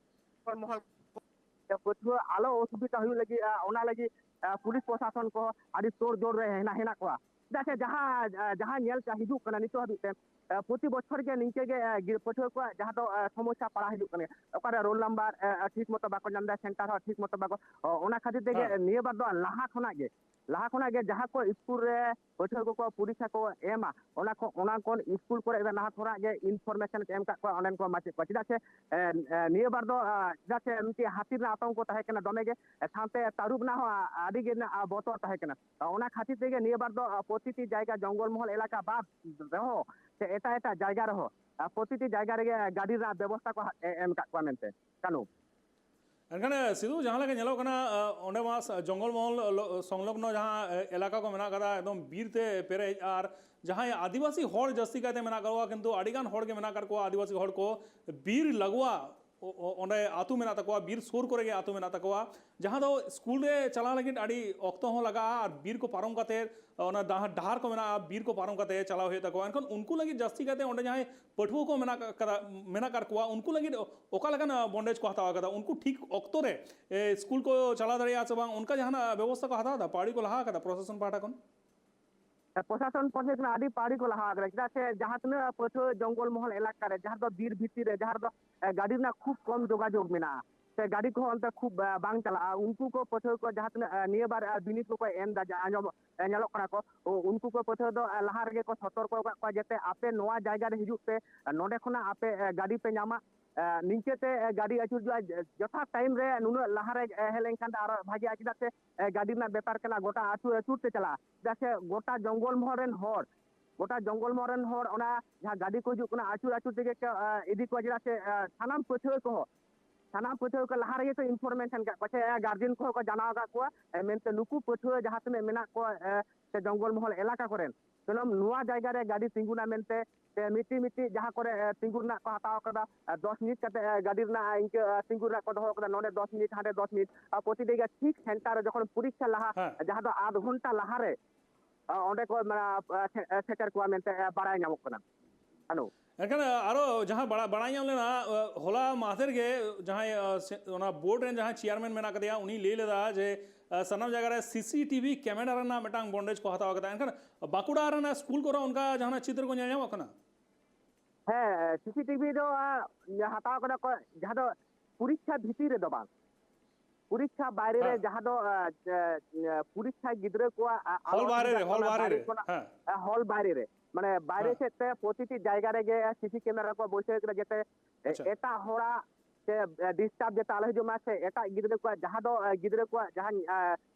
ᱡᱚᱝᱜᱚᱞ ᱢᱚᱦᱚᱞ ᱯᱟᱹᱴᱷᱩᱣᱟᱹ ᱟᱞᱚ ᱚᱥᱩᱵᱤᱫᱷᱟ ᱦᱩᱭᱩᱜ ᱞᱟᱹᱜᱤᱫ, ᱟ, ᱚᱱᱟ ᱞᱟᱹᱜᱤᱫ, ᱟ, ᱯᱩᱞᱤᱥ ᱯᱨᱚᱥᱟᱥᱚᱱ ᱠᱚ ᱟᱹᱰᱤ ᱛᱳᱲ ᱡᱳᱲ ᱨᱮ ᱦᱮᱱᱟᱜ, ᱦᱮᱱᱟᱜ ᱠᱚᱣᱟ᱾ ᱪᱮᱫᱟᱜ ᱥᱮ ᱡᱟᱦᱟᱸ, ᱟ, ᱡᱟᱦᱟᱸ ᱧᱮᱞ ᱪᱟ-, ᱦᱤᱡᱩᱜ ᱠᱟᱱᱟ ᱱᱤᱛᱚᱜ ᱦᱟᱹᱵᱤᱡ ᱛᱮ, ᱟ, ᱯᱨᱚᱛᱤ ᱵᱚᱪᱷᱚᱨ ᱜᱮ ᱱᱤᱝᱠᱟᱹ ᱜᱮ, ᱟ, ᱜᱤ-, ᱯᱟᱹᱴᱷᱩᱣᱟᱹ ᱠᱚᱣᱟᱜ ᱡᱟᱦᱟᱸ ᱫᱚ, ᱟ, ᱥᱚᱢᱚᱥᱥᱟ ᱯᱟᱲᱟᱣ ᱦᱤᱡᱩᱜ ᱠᱟᱱᱟ᱾ ᱚᱠᱟᱨᱮ ᱨᱳᱞ ᱱᱟᱢᱵᱟᱨ, ᱟ, ᱟ, ᱴᱷᱤᱠ ᱢᱚᱛᱚ ᱵᱟᱠᱚ ᱧᱟᱢ ᱮᱫᱟ, ᱥᱮᱱᱴᱟᱨ ᱦᱚᱸ ᱴᱷᱤᱠ ᱢᱚᱛᱚ ᱵᱟᱠᱚ, ᱚ, ᱚᱱᱟ ᱠᱷᱟᱹᱛᱤᱨ ᱛᱮᱜᱮ ᱦᱮᱸ᱾ ᱱᱤᱭᱟᱹ ᱵᱟᱨ ᱫᱚ ᱞᱟᱦᱟ ᱠᱷᱚᱱᱟᱜ ᱜᱮ, ᱞᱟᱦᱟ ᱠᱷᱚᱱᱟᱜ ᱜᱮ ᱡᱟᱦᱟᱸ ᱠᱚ ᱥᱠᱩᱞ ᱨᱮ ᱯᱟᱹᱴᱷᱩᱣᱟᱹ ᱠᱚᱠᱚ ᱯᱚᱨᱤᱠᱠᱷᱟ ᱠᱚ ᱮᱢᱟ, ᱚᱱᱟ ᱠᱚ, ᱚᱱᱟ ᱠᱚ ᱥᱠᱩᱞ ᱠᱚᱨᱮ ᱞᱟᱦᱟ ᱠᱷᱚᱱᱟᱜ ᱜᱮ ᱤᱱᱯᱷᱚᱨᱢᱮᱥᱚᱱ ᱠᱚ ᱮᱢ ᱠᱟᱜ ᱠᱚᱣᱟ ᱚᱸᱰᱮᱱ ᱠᱚ ᱢᱟᱪᱮᱫ ᱠᱚ᱾ ᱪᱮᱫᱟᱜ ᱥᱮ, ᱮ, ᱮ, ᱱᱤᱭᱟᱹ ᱵᱟᱨ ᱫᱚ, ᱟ, ᱪᱮᱫᱟᱜ ᱥᱮ ᱢᱤᱫᱴᱤᱡ ᱦᱟᱹᱛᱤ ᱨᱮᱱᱟᱜ ᱟᱛᱚᱝᱠᱚ ᱛᱟᱦᱮᱸ ᱠᱟᱱᱟ ᱫᱚᱢᱮ ᱜᱮ, ᱮ, ᱥᱟᱶᱛᱮ ᱛᱟᱹᱨᱩᱵ ᱨᱮᱱᱟᱜ ᱦᱚᱸ, ᱟ, ᱟᱹᱰᱤ ᱜᱮ ᱨᱮᱱᱟᱜ, ᱟ, ᱵᱚᱛᱚᱨ ᱛᱟᱦᱮᱸ ᱠᱟᱱᱟ᱾ ᱚᱱᱟ ᱠᱷᱟᱹᱛᱤᱨ ᱛᱮᱜᱮ ᱱᱤᱭᱟᱹ ᱵᱟᱨ ᱫᱚ, ᱟ, ᱯᱨᱚᱛᱤᱴᱤ ᱡᱟᱭᱜᱟ ᱡᱚᱝᱜᱚᱞ ᱢᱚᱦᱚᱞ ᱮᱞᱟᱠᱟ ᱵᱟᱫ ᱨᱮᱦᱚᱸ ᱥᱮ ᱮᱴᱟᱜ ᱮᱴᱟᱜ ᱡᱟᱭᱜᱟ ᱨᱮᱦᱚᱸ, ᱟ, ᱯᱨᱚᱛᱤᱴᱤ ᱡᱟᱭᱜᱟ ᱨᱮᱜᱮ ᱜᱟᱹᱰᱤ ᱨᱮᱱᱟᱜ ᱵᱮᱵᱚᱥᱛᱷᱟ ᱠᱚ ᱦᱟ-, ᱮ-, ᱮᱢ ᱠᱟᱜ ᱠᱚᱣᱟ ᱢᱮᱱᱛᱮ᱾ ᱠᱟᱹᱱᱩ᱾ ᱮᱱᱠᱷᱟᱱ, ᱮ, ᱥᱤᱫᱷᱩ, ᱡᱟᱦᱟᱸ ᱞᱮᱠᱟ ᱧᱮᱞᱚᱜ ᱠᱟᱱᱟ, ᱟ, ᱚᱸᱰᱮ ᱢᱟ ᱥᱟ-, ᱡᱚᱝᱜᱚᱞ ᱢᱚᱦᱚᱞ ᱞᱚ-, ᱥᱚᱝᱞᱚᱜᱽᱱᱚ ᱡᱟᱦᱟᱸ, ᱮ, ᱮᱞᱟᱠᱟ ᱠᱚ ᱢᱮᱱᱟᱜ ᱠᱟᱫᱟ, ᱮᱠᱫᱚᱢ ᱵᱤᱨ ᱛᱮ ᱯᱮᱨᱮᱡ, ᱟᱨ ᱡᱟᱦᱟᱸᱭ ᱟᱹᱫᱤᱵᱟᱹᱥᱤ ᱦᱚᱲ ᱡᱟᱹᱥᱛᱤ ᱠᱟᱭᱛᱮ ᱢᱮᱱᱟᱜ ᱠᱟᱫ ᱠᱚᱣᱟ, ᱠᱤᱱᱛᱩ ᱟᱹᱰᱤ ᱜᱟᱱ ᱦᱚᱲ ᱜᱮ ᱢᱮᱱᱟᱜ ᱠᱟᱫ ᱠᱚᱣᱟ ᱟᱹᱫᱤᱵᱟᱹᱥᱤ ᱦᱚᱲ ᱠᱚ ᱵᱤᱨ ᱞᱟᱜᱩᱣᱟ ᱚ-, ᱚ-, ᱚᱸᱰᱮ ᱟᱹᱛᱩ ᱢᱮᱱᱟᱜ ᱛᱟᱠᱚᱣᱟ, ᱵᱤᱨ ᱥᱩᱨ ᱠᱚᱨᱮ ᱜᱮ ᱟᱹᱛᱩ ᱢᱮᱱᱟᱜ ᱛᱟᱠᱚᱣᱟ, ᱡᱟᱦᱟᱸ ᱫᱚ ᱥᱠᱩᱞ ᱨᱮ ᱪᱟᱞᱟᱣ ᱞᱟᱹᱜᱤᱫ ᱟᱹᱰᱤ ᱚᱠᱛᱚ ᱦᱚᱸ ᱞᱟᱜᱟᱜᱼᱟ, ᱟᱨ ᱵᱤᱨ ᱠᱚ ᱯᱟᱨᱚᱢ ᱠᱟᱛᱮ, ᱚᱱᱟ ᱰᱟᱦᱟᱨ, ᱰᱟᱦᱟᱨ ᱠᱚ ᱢᱮᱱᱟᱜᱼᱟ, ᱵᱤᱨ ᱠᱚ ᱯᱟᱨᱚᱢ ᱠᱟᱛᱮ ᱪᱟᱞᱟᱣ ᱦᱩᱭᱩᱜ ᱛᱟᱠᱚᱣᱟ᱾ ᱮᱱᱠᱷᱟᱱ ᱩᱱᱠᱩ ᱞᱟᱹᱜᱤᱫ ᱡᱟᱹᱥᱛᱤ ᱠᱟᱭᱛᱮ ᱚᱸᱰᱮ ᱡᱟᱦᱟᱸᱭ ᱯᱟᱹᱴᱷᱩᱣᱟᱹ ᱠᱚ ᱢᱮᱱᱟᱜ ᱠᱟᱫᱟ, ᱢᱮᱱᱟᱜ ᱠᱟᱫ ᱠᱚᱣᱟ, ᱩᱱᱠᱩ ᱞᱟᱹᱜᱤᱫ ᱚᱠᱟ ᱞᱮᱠᱟᱱ, ᱟ, ᱵᱚᱱᱫᱮᱡᱽ ᱠᱚ ᱦᱟᱛᱟᱣ ᱠᱟᱫᱟ? ᱩᱱᱠᱩ ᱴᱷᱤᱠ ᱚᱠᱛᱚ ᱨᱮ, ᱮ, ᱥᱠᱩᱞ ᱠᱚ ᱪᱟᱞᱟᱣ ᱫᱟᱲᱮᱭᱟᱜᱼᱟ ᱥᱮ ᱵᱟᱝ, ᱚᱱᱠᱟ ᱡᱟᱦᱟᱱᱟᱜ ᱵᱮᱵᱚᱥᱛᱷᱟ ᱠᱚ ᱦᱟᱛᱟᱣ ᱮᱫᱟ? ᱯᱟᱹᱣᱲᱤ ᱠᱚ ᱞᱟᱦᱟ ᱟᱠᱟᱫᱟ ᱯᱨᱚᱥᱟᱥᱚᱱ ᱯᱟᱦᱴᱟ ᱠᱷᱚᱱ? ᱮ, ᱯᱨᱚᱥᱟᱥᱚᱱ ᱯᱟᱦᱴᱟ ᱠᱷᱚᱱ ᱟᱹᱰᱤ ᱯᱟᱹᱣᱲᱤ ᱠᱚ ᱞᱟᱦᱟ ᱟᱠᱟᱫᱟ, ᱪᱮᱫᱟᱜ ᱥᱮ ᱡᱟᱦᱟᱸ ᱛᱤᱱᱟᱹᱜ ᱯᱟᱹᱴᱷᱩᱣᱟᱹ ᱡᱚᱝᱜᱚᱞ ᱢᱚᱦᱚᱞ ᱮᱞᱟᱠᱟ ᱨᱮ, ᱡᱟᱦᱟᱸ ᱫᱚ ᱵᱤᱨ ᱵᱷᱤᱛᱤᱨ ᱨᱮ, ᱡᱟᱦᱟᱸ ᱨᱮᱫᱚ, ᱮ, ᱜᱟᱹᱰᱤ ᱨᱮᱱᱟᱜ ᱠᱷᱩᱵ ᱠᱚᱢ ᱡᱳᱜᱟᱡᱳᱜᱽ ᱢᱮᱱᱟᱜᱼᱟ, ᱥᱮ ᱜᱟᱹᱰᱤ ᱠᱚᱦᱚᱸ ᱚᱱᱛᱮ ᱠᱷᱩᱵ, ᱮ, ᱵᱟᱝ ᱪᱟᱞᱟᱜᱼᱟ, ᱩᱱᱠᱩ ᱠᱚ ᱯᱟᱹᱴᱷᱩᱣᱟᱹ ᱠᱚ ᱡᱟᱦᱟᱸ ᱛᱤᱱᱟᱹᱜ, ᱮ, ᱱᱤᱭᱟᱹ ᱵᱟᱨ, ᱮ, ᱵᱤᱱᱤᱰ ᱠᱚᱠᱚ ᱮᱢ ᱮᱫᱟ, ᱡᱟ ᱟᱸᱡᱚᱢᱚᱜ, ᱮ, ᱧᱮᱞᱚᱜ ᱠᱟᱱᱟ ᱠᱚ, ᱩ-, ᱩᱱᱠᱩ ᱠᱚ ᱯᱟᱹᱴᱷᱩᱣᱟᱹ ᱫᱚ, ᱮ, ᱞᱟᱦᱟ ᱨᱮᱜᱮ ᱠᱚ ᱥᱚᱛᱚᱨᱠᱚ ᱟᱠᱟᱫ ᱠᱚᱣᱟ, ᱡᱟᱛᱮ ᱟᱯᱮ ᱱᱚᱣᱟ ᱡᱟᱭᱜᱟ ᱨᱮ ᱦᱤᱡᱩᱜ ᱯᱮ, ᱮ, ᱱᱚᱸᱰᱮ ᱠᱷᱚᱱᱟᱜ ᱟᱯᱮ, ᱮ, ᱜᱟᱹᱰᱤ ᱯᱮ ᱧᱟᱢᱟ᱾ ᱮ, ᱱᱤᱝᱠᱟᱹ ᱛᱮ, ᱮ, ᱜᱟᱹᱰᱤ ᱟᱹᱪᱩᱨ ᱦᱤᱡᱩᱜᱼᱟ᱾ ᱡᱚᱛᱷᱟᱛ ᱴᱟᱭᱤᱢ ᱨᱮ ᱱᱩᱱᱟᱹᱜ ᱞᱟᱦᱟ ᱨᱮ, ᱮ, ᱦᱮᱡ ᱞᱮᱱᱠᱷᱟᱱ ᱫᱚ ᱟᱨᱚ ᱵᱷᱟᱜᱤᱜᱼᱟ, ᱪᱮᱫᱟᱜ ᱥᱮ, ᱮ, ᱜᱟᱹᱰᱤ ᱨᱮᱱᱟᱜ ᱵᱮᱯᱟᱨ ᱠᱟᱱᱟ, ᱜᱚᱴᱟ ᱟᱹᱪᱩᱨ ᱟᱹᱪᱩᱨ ᱛᱮ ᱪᱟᱞᱟᱜᱼᱟ, ᱪᱮᱫᱟᱜ ᱥᱮ ᱜᱚᱴᱟ ᱡᱚᱝᱜᱚᱞ ᱢᱚᱦᱚᱞ ᱨᱮᱱ ᱦᱚᱲ, ᱜᱚᱴᱟ ᱡᱚᱝᱜᱚᱞ ᱢᱚᱦᱚᱞ ᱨᱮᱱ ᱦᱚᱲ ᱚᱱᱟ ᱡᱟᱦᱟᱸ ᱜᱟᱹᱰᱤ ᱠᱚ ᱦᱤᱡᱩᱜ ᱠᱟᱱᱟ, ᱟᱹᱪᱩᱨ ᱟᱹᱪᱩᱨ ᱛᱮᱜᱮ ᱠᱚ, ᱮ, ᱤᱫᱤ ᱠᱚᱣᱟ, ᱪᱮᱫᱟᱜ ᱥᱮ, ᱮ, ᱥᱟᱱᱟᱢ ᱯᱟᱹᱴᱷᱩᱣᱟᱹ ᱠᱚᱦᱚᱸ, ᱥᱟᱱᱟᱢ ᱯᱟᱹᱴᱷᱩᱣᱟᱹ ᱠᱚ ᱞᱟᱦᱟ ᱨᱮᱜᱮ ᱠᱚ ᱤᱱᱯᱷᱚᱨᱢᱮᱥᱚᱱ ᱠᱟᱜ ᱠᱚᱣᱟ, ᱥᱮ, ᱮ, ᱜᱟᱨᱡᱮᱱ ᱠᱚᱦᱚᱸ ᱠᱚ ᱡᱟᱱᱟᱣ ᱟᱠᱟᱫ ᱠᱚᱣᱟ, ᱮ, ᱢᱮᱱᱛᱮ ᱱᱩᱠᱩ ᱯᱟᱹᱴᱷᱩᱣᱟᱹ ᱡᱟᱦᱟᱸ ᱛᱤᱱᱟᱹᱜ ᱢᱮᱱᱟᱜ ᱠᱚᱣᱟ, ᱮ, ᱥᱮ ᱡᱚᱝᱜᱚᱞ ᱢᱚᱦᱚᱞ ᱮᱞᱟᱠᱟ ᱠᱚᱨᱮᱱ, ᱥᱟᱱᱟᱢ ᱱᱚᱣᱟ ᱡᱟᱭᱜᱟ ᱨᱮ ᱜᱟᱹᱰᱤ ᱛᱤᱸᱜᱩᱱᱟ ᱢᱮᱱᱛᱮ, ᱥᱮ ᱢᱤᱫᱴᱤᱡ ᱢᱤᱫᱴᱤᱡ ᱡᱟᱦᱟᱸ ᱠᱚᱨᱮ, ᱮ, ᱛᱤᱸᱜᱩ ᱨᱮᱱᱟᱜ ᱠᱚ ᱦᱟᱛᱟᱣ ᱠᱟᱫᱟ, ᱮ, ᱫᱚᱥ ᱢᱤᱱᱤᱴ ᱠᱟᱛᱮ, ᱮ, ᱜᱟᱹᱰᱤ ᱨᱮᱱᱟᱜ, ᱮ, ᱤᱱᱠᱟᱹ, ᱮ, ᱛᱤᱸᱜᱩ ᱨᱮᱱᱟᱜ ᱠᱚ ᱫᱚᱦᱚ ᱠᱟᱫᱟ, ᱱᱚᱰᱮ ᱫᱚᱥ ᱢᱤᱱᱤᱴ, ᱦᱟᱸᱰᱮ ᱫᱚᱥ ᱢᱤᱱᱤᱴ, ᱟᱨ ᱯᱨᱚᱛᱤᱴᱤ ᱜᱮ ᱴᱷᱤᱠ ᱥᱮᱱᱴᱟᱨ ᱨᱮ ᱡᱚᱠᱷᱚᱱ ᱯᱚᱨᱤᱠᱠᱷᱟ ᱞᱟᱦᱟ, ᱦᱮᱸ᱾ ᱡᱟᱦᱟᱸ ᱫᱚ ᱟᱫᱷ ᱜᱷᱚᱱᱴᱟ ᱞᱟᱦᱟᱨᱮ, ᱮ, ᱚᱸᱰᱮ ᱠᱚ, ᱢᱟᱱᱮ, ᱮ, ᱥᱮ-, ᱮ, ᱥᱮᱴᱮᱨ ᱠᱚᱣᱟ ᱢᱮᱱᱛᱮ, ᱮ, ᱵᱟᱲᱟᱭ ᱧᱟᱢᱚᱜ ᱠᱟᱱᱟ᱾ ᱦᱮᱞᱳ᱾ ᱮᱱᱠᱷᱟᱱ, ᱮ, ᱟᱨᱚ ᱡᱟᱦᱟᱸ ᱵᱟᱲᱟ-, ᱵᱟᱲᱟᱭ ᱧᱟᱢ ᱞᱮᱱᱟ, ᱮ, ᱦᱚᱞᱟ ᱢᱟᱦᱫᱮᱨ ᱜᱮ ᱡᱟᱦᱟᱸᱭ, ᱮ, ᱥᱮ-, ᱚᱱᱟ ᱵᱳᱨᱰ ᱨᱮᱱ ᱡᱟᱦᱟᱸᱭ ᱪᱮᱭᱟᱨᱢᱮᱱ ᱢᱮᱱᱟᱜ ᱟᱠᱟᱫᱮᱭᱟ, ᱩᱱᱤ ᱞᱟᱹᱭ ᱞᱮᱫᱟ ᱡᱮ, ᱮ, ᱥᱟᱱᱟᱢ ᱡᱟᱭᱜᱟ ᱨᱮ ᱥᱤ ᱥᱤ ᱴᱤ ᱵᱷᱤ ᱠᱮᱢᱮᱨᱟ ᱨᱮᱱᱟᱜ ᱢᱤᱫᱴᱟᱝ ᱵᱚᱱᱰᱮᱡᱽ ᱠᱚ ᱦᱟᱛᱟᱣ ᱟᱠᱟᱫᱟ᱾ ᱮᱱᱠᱷᱟᱱ ᱵᱟᱸᱠᱩᱲᱟ ᱨᱮᱱᱟᱜ ᱥᱠᱩᱞ ᱠᱚᱨᱮ ᱚᱱᱠᱟ ᱡᱟᱦᱟᱱᱟᱜ ᱪᱤᱛᱟᱹᱨ ᱠᱚ ᱧᱮᱞ ᱧᱟᱢᱚᱜ ᱠᱟᱱᱟ? ᱦᱮᱸ, ᱥᱤ ᱥᱤ ᱴᱤ ᱵᱷᱤ ᱫᱚ, ᱟ, ᱦᱟᱛᱟᱣ ᱠᱟᱫᱟ ᱠᱚ, ᱡᱟᱦᱟᱸ ᱫᱚ ᱯᱚᱨᱤᱠᱠᱷᱟ ᱵᱷᱤᱛᱤᱨ ᱨᱮᱫᱚ ᱵᱟᱝ, ᱯᱚᱨᱤᱠᱠᱷᱟ ᱵᱟᱭᱨᱮ ᱨᱮ, ᱦᱮᱸ᱾ ᱡᱟᱦᱟᱸ ᱫᱚ, ᱟ, ᱮ, ᱮ, ᱯᱚᱨᱤᱠᱠᱷᱟ ᱜᱤᱫᱽᱨᱟᱹ ᱠᱚᱣᱟᱜ, ᱟ, ᱦᱚᱞ ᱟᱞᱚ ᱵᱟᱦᱨᱮ ᱨᱮ, ᱧᱮᱞᱚᱜ ᱦᱚᱞ ᱠᱟᱱᱟ, ᱵᱟᱦᱨᱮ ᱵᱟᱭᱨᱮ ᱨᱮ, ᱠᱷᱚᱱᱟᱜ, ᱦᱮᱸ᱾ ᱟ, ᱦᱚᱞ ᱵᱟᱭᱨᱮ ᱨᱮ, ᱢᱟᱱᱮ, ᱵᱟᱭᱨᱮ ᱦᱮᱸ᱾ ᱥᱮᱫ ᱛᱮ ᱯᱨᱚᱛᱤᱴᱤ ᱡᱟᱭᱜᱟ ᱨᱮᱜᱮ ᱥᱤ ᱥᱤ ᱠᱮᱢᱮᱨᱟ ᱠᱚ ᱵᱟᱹᱭᱥᱟᱹᱣ ᱠᱟᱫᱟ, ᱡᱟᱛᱮ, ᱮ, ᱟᱪᱪᱷᱟ᱾ ᱮᱴᱟᱜ ᱦᱚᱲᱟᱜ ᱥᱮ, ᱮ, ᱰᱤᱥᱴᱟᱨᱵ ᱡᱟᱛᱮ ᱟᱞᱚ ᱦᱤᱡᱩᱜ ᱢᱟ, ᱥᱮ ᱮᱴᱟᱜ ᱜᱤᱫᱽᱨᱟᱹ ᱠᱚᱣᱟᱜ ᱡᱟᱦᱟᱸ ᱫᱚ, ᱮ, ᱜᱤᱫᱽᱨᱟᱹ ᱠᱚᱣᱟᱜ ᱡᱟᱦᱟᱸ,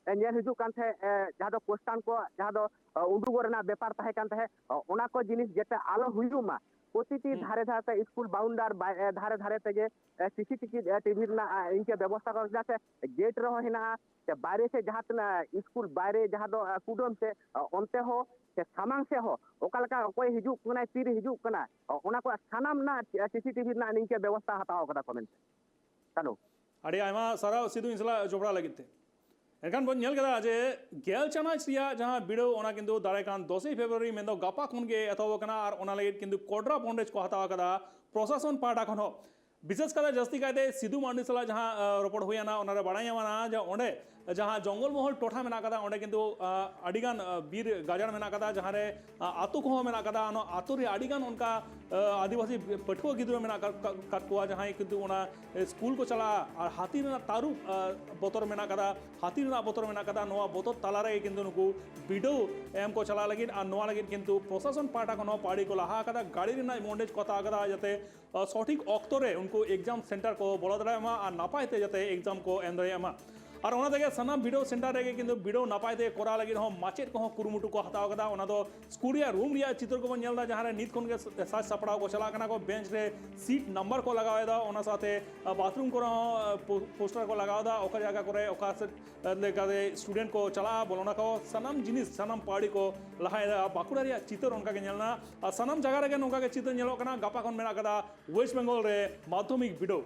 ᱮ, ᱧᱮᱞ ᱦᱤᱡᱩᱜ ᱠᱟᱱ ᱛᱟᱦᱮᱸᱫ, ᱮ, ᱡᱟᱦᱟᱸ ᱫᱚ ᱠᱚᱥᱪᱟᱱ ᱠᱚ, ᱡᱟᱦᱟᱸ ᱫᱚ, ᱮ, ᱩᱰᱩᱠᱚᱜ ᱨᱮᱱᱟᱜ ᱵᱮᱯᱟᱨ ᱛᱟᱦᱮᱸ ᱠᱟᱱ ᱛᱟᱦᱮᱸᱫ, ᱚ-, ᱚᱱᱟ ᱠᱚ ᱡᱤᱱᱤᱥ ᱡᱟᱛᱮ ᱟᱞᱚ ᱦᱩᱭᱩᱜ ᱢᱟ, ᱯᱨᱚᱛᱤᱴᱤ ᱦᱩᱸ᱾ ᱫᱷᱟᱨᱮ ᱫᱷᱟᱨᱮ ᱛᱮ, ᱥᱠᱩᱞ ᱵᱟᱣᱩᱱᱰᱟᱨ ᱵᱟ-, ᱮ, ᱫᱷᱟᱨᱮ ᱫᱷᱟᱨᱮ ᱛᱮᱜᱮ, ᱮ, ᱥᱤ ᱥᱤ ᱴᱤ ᱵᱷᱤ, ᱮ, ᱴᱤ ᱵᱷᱤ ᱨᱮᱱᱟᱜ, ᱮ, ᱤᱱᱠᱟᱹ ᱵᱮᱵᱚᱥᱛᱷᱟ ᱠᱚ, ᱪᱮᱫᱟᱜ ᱥᱮ ᱜᱮᱴ ᱨᱮᱦᱚᱸ ᱦᱮᱱᱟᱜᱼᱟ, ᱥᱮ ᱵᱟᱭᱨᱮ ᱥᱮᱫ ᱡᱟᱦᱟᱸ ᱛᱤᱱᱟᱹᱜ ᱥᱠᱩᱞ ᱵᱟᱭᱨᱮ ᱡᱟᱦᱟᱸ ᱫᱚ, ᱮ, ᱠᱩᱰᱟᱹᱢ ᱥᱮ, ᱮ, ᱚᱱᱛᱮ ᱦᱚᱸ, ᱥᱮ ᱥᱟᱢᱟᱝ ᱥᱮᱫ ᱦᱚᱸ ᱚᱠᱟ ᱞᱮᱠᱟ ᱚᱠᱚᱭ ᱦᱤᱡᱩᱜ ᱠᱟᱱᱟᱭ, ᱛᱤᱨᱮ ᱦᱤᱡᱩᱜ ᱠᱟᱱᱟᱭ, ᱚ-, ᱚᱱᱟ ᱠᱚ ᱥᱟᱱᱟᱢ ᱨᱮᱱᱟᱜ ᱥᱤ ᱥᱤ ᱴᱤ ᱵᱷᱤ ᱨᱮᱱᱟᱜ ᱱᱤᱝᱠᱟᱹ ᱵᱮᱵᱚᱥᱛᱷᱟ ᱦᱟᱛᱟᱣ ᱠᱟᱫᱟ ᱠᱚ ᱢᱮᱱᱛᱮ᱾ ᱦᱮᱞᱳ᱾ ᱟᱹᱰᱤ ᱟᱭᱢᱟ ᱥᱟᱨᱦᱟᱣ ᱥᱤᱫᱷᱩ ᱤᱧ ᱥᱟᱞᱟᱜ ᱡᱚᱯᱲᱟᱣ ᱞᱟᱹᱜᱤᱫ ᱛᱮ᱾ ᱮᱱᱠᱷᱟᱱ ᱵᱚᱱ ᱧᱮᱞ ᱠᱮᱫᱟ ᱡᱮ ᱜᱮᱞ ᱪᱟᱱᱟᱪ ᱨᱮᱭᱟᱜ ᱡᱟᱦᱟᱸ ᱵᱤᱰᱟᱹᱣ, ᱚᱱᱟ ᱠᱤᱱᱛᱩ ᱫᱟᱨᱟᱭ ᱠᱟᱱ ᱫᱚᱥᱮᱭ ᱯᱷᱮᱵᱽᱨᱩᱣᱟᱨᱤ, ᱢᱮᱱᱫᱚ ᱜᱟᱯᱟ ᱠᱷᱚᱱ ᱜᱮ ᱮᱛᱚᱦᱚᱵ ᱟᱠᱟᱱᱟ, ᱟᱨ ᱚᱱᱟ ᱞᱟᱹᱜᱤᱫ ᱠᱤᱱᱛᱩ ᱠᱚᱰᱨᱟ ᱵᱚᱱᱰᱮᱡᱽ ᱠᱚ ᱦᱟᱛᱟᱣ ᱟᱠᱟᱫᱟ ᱯᱨᱚᱥᱟᱥᱚᱱ ᱯᱟᱦᱴᱟ ᱠᱷᱚᱱ ᱦᱚᱸ᱾ ᱵᱤᱥᱮᱥ ᱠᱟᱛᱮ ᱡᱟᱹᱥᱛᱤ ᱠᱟᱭᱛᱮ ᱥᱤᱫᱷᱩ ᱢᱟᱱᱰᱤ ᱥᱟᱞᱟᱜ ᱡᱟᱦᱟᱸ, ᱮ, ᱨᱚᱯᱚᱲ ᱦᱩᱭᱮᱱᱟ, ᱚᱱᱟᱨᱮ ᱵᱟᱲᱟᱭ ᱧᱟᱢᱮᱱᱟ ᱡᱮ ᱚᱸᱰᱮ ᱡᱟᱦᱟᱸ ᱡᱚᱝᱜᱚᱞ ᱢᱚᱦᱚᱞ ᱴᱚᱴᱷᱟ ᱢᱮᱱᱟᱜ ᱠᱟᱫᱟ, ᱚᱸᱰᱮ ᱠᱤᱱᱛᱩ, ᱟ, ᱟᱹᱰᱤᱜᱟᱱ, ᱟ, ᱵᱤᱨ ᱜᱟᱡᱟᱲ ᱢᱮᱱᱟᱜ ᱠᱟᱫᱟ, ᱡᱟᱦᱟᱸᱨᱮ, ᱟ, ᱟᱛᱳ ᱠᱚᱦᱚᱸ ᱢᱮᱱᱟᱜ ᱠᱟᱫᱟ᱾ ᱚᱱᱟ ᱟᱛᱳ ᱨᱮ ᱟᱹᱰᱤᱜᱟᱱ ᱚᱱᱠᱟ, ᱟ, ᱟᱹᱫᱤᱵᱟᱹᱥᱤ ᱯᱟᱹᱴᱷᱩᱣᱟᱹ ᱜᱤᱫᱽᱨᱟᱹ ᱢᱮᱱᱟᱜ ᱠᱟᱫ, ᱠᱟᱫ, ᱠᱟᱫ ᱠᱚᱣᱟ, ᱡᱟᱦᱟᱸᱭ ᱠᱤᱱᱛᱩ ᱚᱱᱟ ᱥᱠᱩᱞ ᱠᱚ ᱪᱟᱞᱟᱜᱼᱟ, ᱟᱨ ᱦᱟᱹᱛᱤ ᱨᱮᱱᱟᱜ ᱛᱟᱹᱨᱩᱵ, ᱟ, ᱵᱚᱛᱚᱨ ᱢᱮᱱᱟᱜ ᱠᱟᱫᱟ, ᱦᱟᱹᱛᱤ ᱨᱮᱱᱟᱜ ᱵᱚᱛᱚᱨ ᱢᱮᱱᱟᱜ ᱠᱟᱫᱟ᱾ ᱱᱚᱣᱟ ᱵᱚᱛᱚᱨ ᱛᱟᱞᱟ ᱨᱮᱜᱮ ᱠᱤᱱᱛᱩ ᱱᱩᱠᱩ ᱵᱤᱰᱟᱹᱣ ᱮᱢ ᱠᱚ ᱪᱟᱞᱟᱜ ᱞᱟᱹᱜᱤᱫ, ᱟᱨ ᱱᱚᱣᱟ ᱞᱟᱹᱜᱤᱫ ᱠᱤᱱᱛᱩ ᱯᱨᱚᱥᱟᱥᱚᱱ ᱯᱟᱦᱴᱟ ᱠᱷᱚᱱ ᱦᱚᱸ ᱯᱟᱹᱲᱤ ᱠᱚ ᱞᱟᱦᱟ ᱟᱠᱟᱫᱟ, ᱜᱟᱹᱰᱤ ᱨᱮᱱᱟᱜ ᱵᱚᱱᱰᱮᱡᱽ ᱠᱚ ᱦᱟᱛᱟᱣ ᱟᱠᱟᱫᱟ, ᱡᱟᱛᱮ ᱟ, ᱥᱚᱴᱷᱤᱠ ᱚᱠᱛᱚ ᱨᱮ ᱩᱱᱠᱩ ᱮᱠᱡᱟᱢ ᱥᱮᱱᱴᱟᱨ ᱠᱚ ᱵᱚᱞᱚ ᱫᱟᱲᱮᱭᱟᱜ ᱢᱟ ᱟᱨ ᱱᱟᱯᱟᱭ ᱛᱮ ᱡᱟᱛᱮ ᱮᱠᱡᱟᱢ ᱠᱚ ᱮᱢ ᱫᱟᱲᱮᱭᱟᱜ ᱢᱟ᱾ ᱟᱨ ᱚᱱᱟ ᱛᱮᱜᱮ ᱥᱟᱱᱟᱢ ᱵᱤᱰᱟᱹᱣ ᱥᱮᱱᱴᱟᱨ ᱨᱮᱜᱮ ᱠᱤᱱᱛᱩ ᱵᱤᱰᱟᱹᱣ ᱱᱟᱯᱟᱭ ᱛᱮ ᱠᱚᱨᱟᱣ ᱞᱟᱹᱜᱤᱫ ᱦᱚᱸ ᱢᱟᱪᱮᱫ ᱠᱚᱦᱚᱸ ᱠᱩᱨᱩᱢᱩᱴᱩ ᱠᱚ ᱦᱟᱛᱟᱣ ᱠᱟᱫᱟ᱾ ᱚᱱᱟ ᱫᱚ ᱥᱠᱩᱞ ᱨᱮᱭᱟᱜ ᱨᱩᱢ ᱨᱮᱭᱟᱜ ᱪᱤᱛᱟᱹᱨ ᱠᱚᱵᱚᱱ ᱧᱮᱞ ᱮᱫᱟ, ᱡᱟᱦᱟᱸ ᱨᱮ ᱱᱤᱛ ᱠᱷᱚᱱ ᱜᱮ ᱥᱟᱡᱽ ᱥᱟᱯᱲᱟᱣ ᱠᱚ ᱪᱟᱞᱟᱜ ᱠᱟᱱᱟ ᱠᱚ, ᱵᱮᱧᱪ ᱨᱮ ᱥᱤᱴ ᱱᱟᱢᱵᱟᱨ ᱠᱚ ᱞᱟᱜᱟᱣ ᱮᱫᱟ, ᱚᱱᱟ ᱥᱟᱶᱛᱮ ᱵᱟᱛᱷᱨᱩᱢ ᱠᱚᱨᱮ ᱦᱚᱸ ᱯᱳ-, ᱯᱳᱥᱴᱟᱨ ᱠᱚ ᱞᱟᱜᱟᱣ ᱮᱫᱟ, ᱚᱠᱟ ᱡᱟᱭᱜᱟ ᱠᱚᱨᱮ ᱚᱠᱟ ᱥᱮᱫ ᱞᱮᱠᱟᱛᱮ ᱥᱴᱩᱰᱮᱱᱴ ᱠᱚ ᱪᱟᱞᱟᱜᱼᱟ, ᱵᱚᱞᱚᱱᱟ ᱠᱚ, ᱥᱟᱱᱟᱢ ᱡᱤᱱᱤᱥ, ᱥᱟᱱᱟᱢ ᱯᱟᱹᱣᱲᱤ ᱠᱚ ᱞᱟᱦᱟᱭᱮᱫᱟ᱾ ᱵᱟᱸᱠᱩᱲᱟ ᱨᱮᱭᱟᱜ ᱪᱤᱛᱟᱹᱨ ᱚᱱᱠᱟ ᱜᱮ ᱧᱮᱞ ᱮᱱᱟ᱾ ᱟᱨ ᱥᱟᱱᱟᱢ ᱡᱟᱭᱜᱟ ᱨᱮᱜᱮ ᱱᱚᱝᱠᱟ ᱜᱮ ᱪᱤᱛᱟᱹᱨ ᱧᱮᱞᱚᱜ ᱠᱟᱱᱟ᱾ ᱜᱟᱯᱟ ᱠᱷᱚᱱ ᱢᱮᱱᱟᱜ ᱠᱟᱫᱟ ᱳᱭᱮᱥᱴ ᱵᱮᱝᱜᱚᱞ ᱨᱮ ᱢᱟᱫᱽᱫᱷᱚᱢᱤᱠ ᱵᱤᱰᱟᱹᱣ᱾